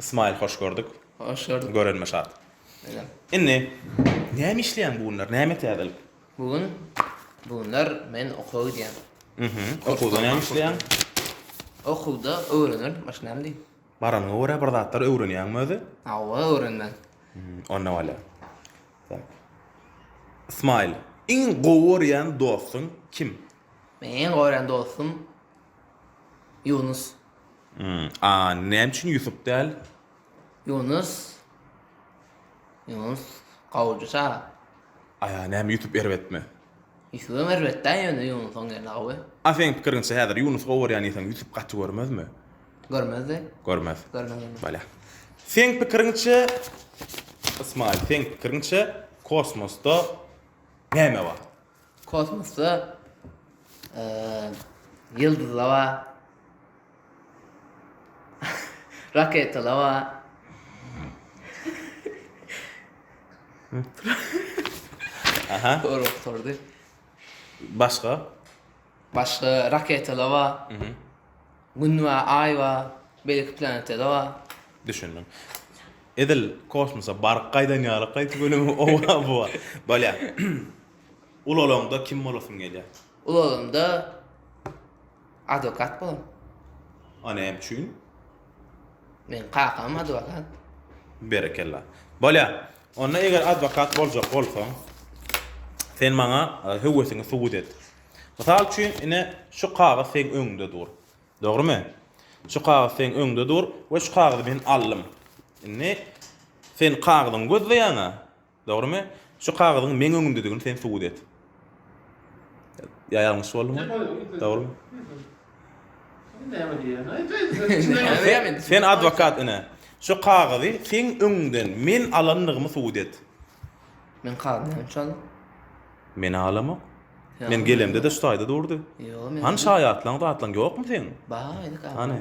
Ismail hoş gördük. Hoş gördük. Görenime şat. Menem. Indi näme işleýäň bu günler? Näme täzelik? Bu gün bu günler men okuwa gidýän. Mhm. Okuwda näme işleýäň? Okuwda öwrenerin, başga näme diýeyim? Baranyňa görä bir zatlar öwrenýäňmi özi? Hawa, öwrenmen. Onda bolýar. Tak. Ismail, iň gowy görýän dostuň kim? Meň iň gowy görýän dostum Ýunus. A näme üçin Ýusup däl? Ýunus Ýunus gowja çaga. Aýa näme Ýusup erbetmi? Ýusubam erbet däl ýöne Ýunusyň ýerine gowy. A seň pikiriňçe häzir Ýunus gowy görýän diýseň Ýusup gaty görmezmi? Görmezdi. Görmez. Görmez görmez. Bolýa. Seň pikiriňçe Ysmaýyl seň pikiriňçe kosmosda näme bar? Kosmosda ýyldyzlar bar. Raketalar bar. Aha. Sorag sordy. Başga? Başga raketalar bar. Gün bar, Aý bar, beýleki planetalar bar. Düşündim. Edil kosmosa baryp gaýdan ýaly gaýty gönümi owa buwa. Bolýa. Ulalaňda kim bolasyň gelýär? Ulalamda adwokat bolam. A näme üçin? Meň kakam adwokat. Berekella. Bolýa. Onda eger adwokat boljak bolsaň, sen maňa höwesiňi subut et. Mysal üçin, ine, şu kagyz seň öňüňde dur. Dogrumy? Şu kagyz seň öňüňde dur we şu kagyzy men aldym. Indi sen kagyzyňy gözleýäň-ä. Dogrumy? Şu kagyzyň meň öňümdedigini sen subut et. Ýa ýalňyş boldumy? Dogrumy? Sen adwokat ine. Şu kagyzy seň öňüňden men alandygymy subut et. Men kagyzy näme üçin aldym? Men alamok. Men gelemde-de şu taýda durdy. Ýok, men. Hany şaýatlaň zatlaň ýokmy seň? Bar, aýdyk Hany?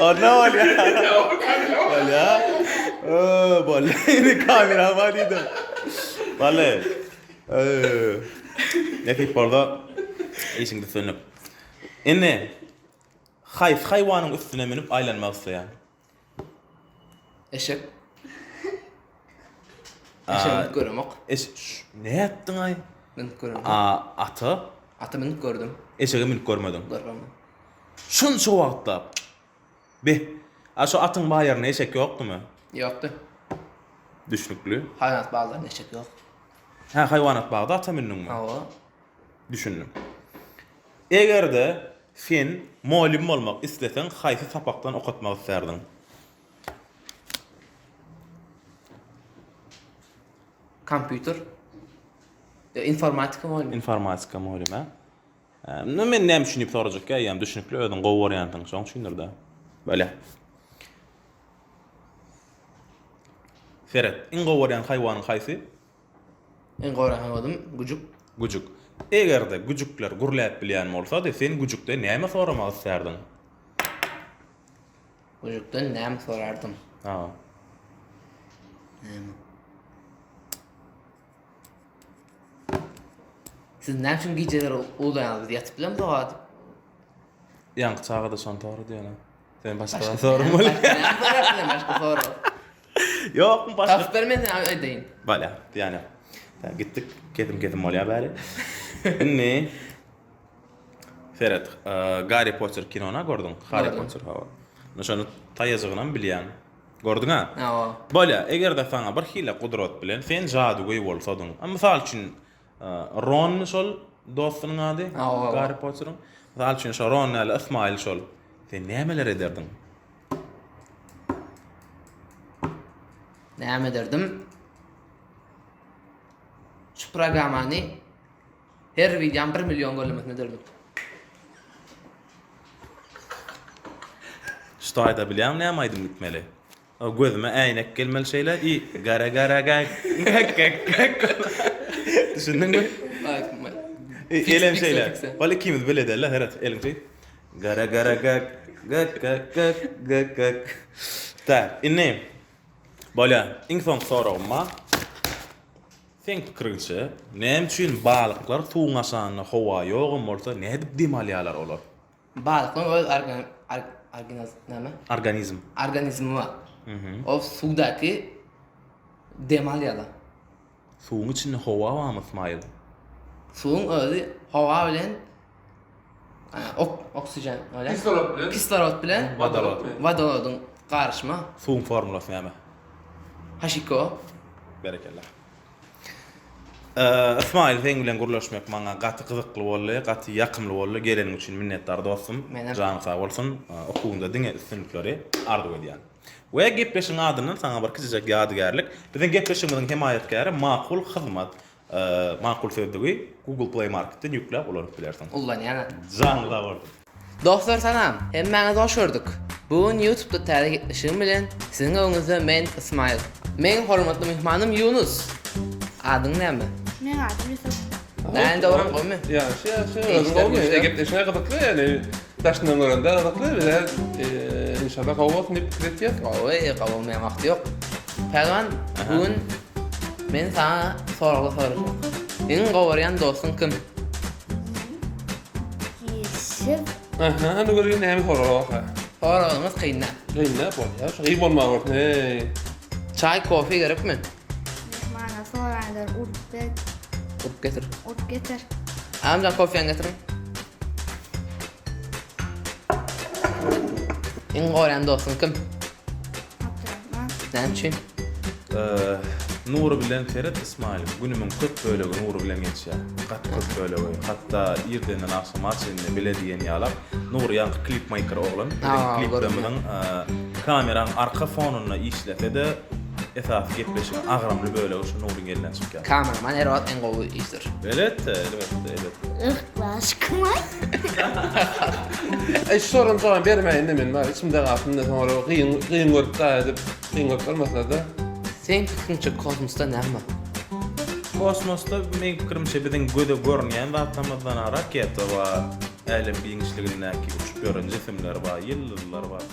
Onda bolýa. Bolýa. Ö, bolýa. Indi kamera bar diýdim. Wally. Ö. Nesip bolsa işiňde üstünlik. Indi haýsy haýwanyň üstüne münüp aýlanmak isleýäň? Eşek. Eşek münüp göremok. Eş nätdiň aý? Münüp göremok. A ata? Ata münüp gördüm. Eşege münüp görmediň. Görmedim. Şunça wagtlap. Be. A şu atyň bar ýerinde eşek ýokdumy? Ýokdy. Düşnükli. Haýwanat baglarynda eşek ýok. Hä, haýwanat bagda ata mündüňmi? Hawa. Düşündim. Eger-de sen mugallym bolmak isleseň, haýsy sapakdan okatmak islärdiň? Kompýuter. Ýa informatika mugallymy. Informatika mugallymy, hä? Indi men näme üçin diýip sorajak eýýäm düşnükli, özüň gowy görýänsiň, şoň üçindir-dä. Bolýa. Seret, iň gowy görýän haýwanyň haýsy? Iň gowy haýwanym güjük. Güjük. Eger-de güjükler gürläp bilýän bolsady, sen güjükden näme soramak islärdiň? Güjükden näme sorardym? Ha. Näme? Siz näme üçin gijeler uwlaýaňyz? Biz ýatyp bilemzok a diýip. Ýaňky çaga-da şony sorady ýöne. Sen başga zat soramaly. Näme sorap bilen başga sorag? Ýokmy başga? Tapyp ber men saňa aýdaýyn. Bolýar, diýýän ýok. Gitdik, kesim-kesim bolýar bäri. Indi seret, Garri Potter kinony gördüň? Harri Potter, hawa. Indi şony taýajygynam bilýäň. Gördüň-ä? Hawa. Bolýar, eger-de saňa bir hili gudrat bilen sen jadygöý bolsadyň. Mysal üçin, Ronmy şol dostunyň ady? Hawa. Garri Potteriň. Mysal üçin, şo Ron ýaly Ysmaýyl şol. Sen nämeler ederdiň? Näme ederdim? Şu programmany her wideom 1 million görlemesini ederdim. Şu taýda bilýäňmi näme aýdym gitmeli? Gözüme äýnek gelmeli şeýle i gara gara gak gak gak gak. Düşündiňmi? Elem şeýle. Wal ikimiz bile edeli seret eliň şeý. Gara gara gak gak gak gak gak gak. Tak, indi bolýa. Iň soňky soragym bar. Seň pikiriňçe, näme üçin balyklar suwuň aşagynda howa ýogam bolsa nädip dem alýarlar olar? Balyklaryň öz organ organaz näme? Organizm. Organizmi bar. Ol suwdaky dem alýarlar. Suwuň içinde howa barmy Ysmaýyl? Suwuň özi howa bilen ok oksigen bolýar. Kislorod bilen. Kislorod bilen Wodorod. wodorodyň garyşma. Suwuň formulasy näme? H2O. Berekella. Ysmaýyl seň bilen gürleşmek maňa gaty gyzykly boldy, gaty ýakymly boldy. Geleniň üçin minnetdar dostum. Menem. Janyň sag bolsun. Okuwyňda diňe üstünlikleri arzuw edýän. We gepleşigiň adyndan saňa bir kiçijek ýadygärlik. Biziň gepleşigimiziň hemaýatkäri Makul Hyzmat. Makul sözlügi Google Play Marketden ýükläp ulanyp bilersiň. Ullanýan. Janyň sag bolsun. Dostlar salam! Hemmäňizi hoş gördük. Bu gün YouTube'da täze gepleşigim bilen siziň öňüňizde men Ismail. Meň hormatly myhmanym Ýunus. Adyň näme? Meň adym Ýusup. Näme dogran gowymy? Ýagşy ýagşy özüň gowumy? Işe gepleşiňe gyzykly ýani daşyndan görende gyzykly bize inşallah gowy bolsun diýip pikir etýäs. Gowy gowy bolmaýan wagty ýok. Pälwan bu gün men saňa soragly sorajak. Iň gowy görýän dostuň kim? Ýusup. Aha, hany görýin näme sorag barka. Soragyňyz kyn däl. Kyn däl bolýar. Şu gyz bolmagy bolsun eý. Çaý, kofe gerekmi? Myhmana soranlar urup ber. Urup getir. Urup getir. Agamjan kofeňi getiriň. Iň gorýan dostuň kim? Abdurrahman. Näme üçin? Nury bilen seret Ismail günümiň köp bölegi Nury bilen geçýär. Gaty köp bölegi. Hatda irdenden agşama çenli bile diýen ýalak. Nury ýaňky klip maker oglan. Biziň kliplerimiziň kameraň arka fonunda işlese-de esasy gepleşigiň agramly bölegi şu Nuryň elinden çykýar. Kameraman her wagt iň gowy işdir. Elbetde, elbetde, elbetde. Yhlas kymay. Eý şu soragyň jogabyny bermäýin-de men bar içimde galsyn-da soňra gyn gyn görüp da edip gyn görüp galmasalar-da. Seň pikiriňçe kosmosda näme bar? Kosmosda meň pikirimçe biziň göze görünýän zatlarymyzdan raketa bar, älem giňişligindäki uçup ýören jisimler bar, ýyldyzlar bar.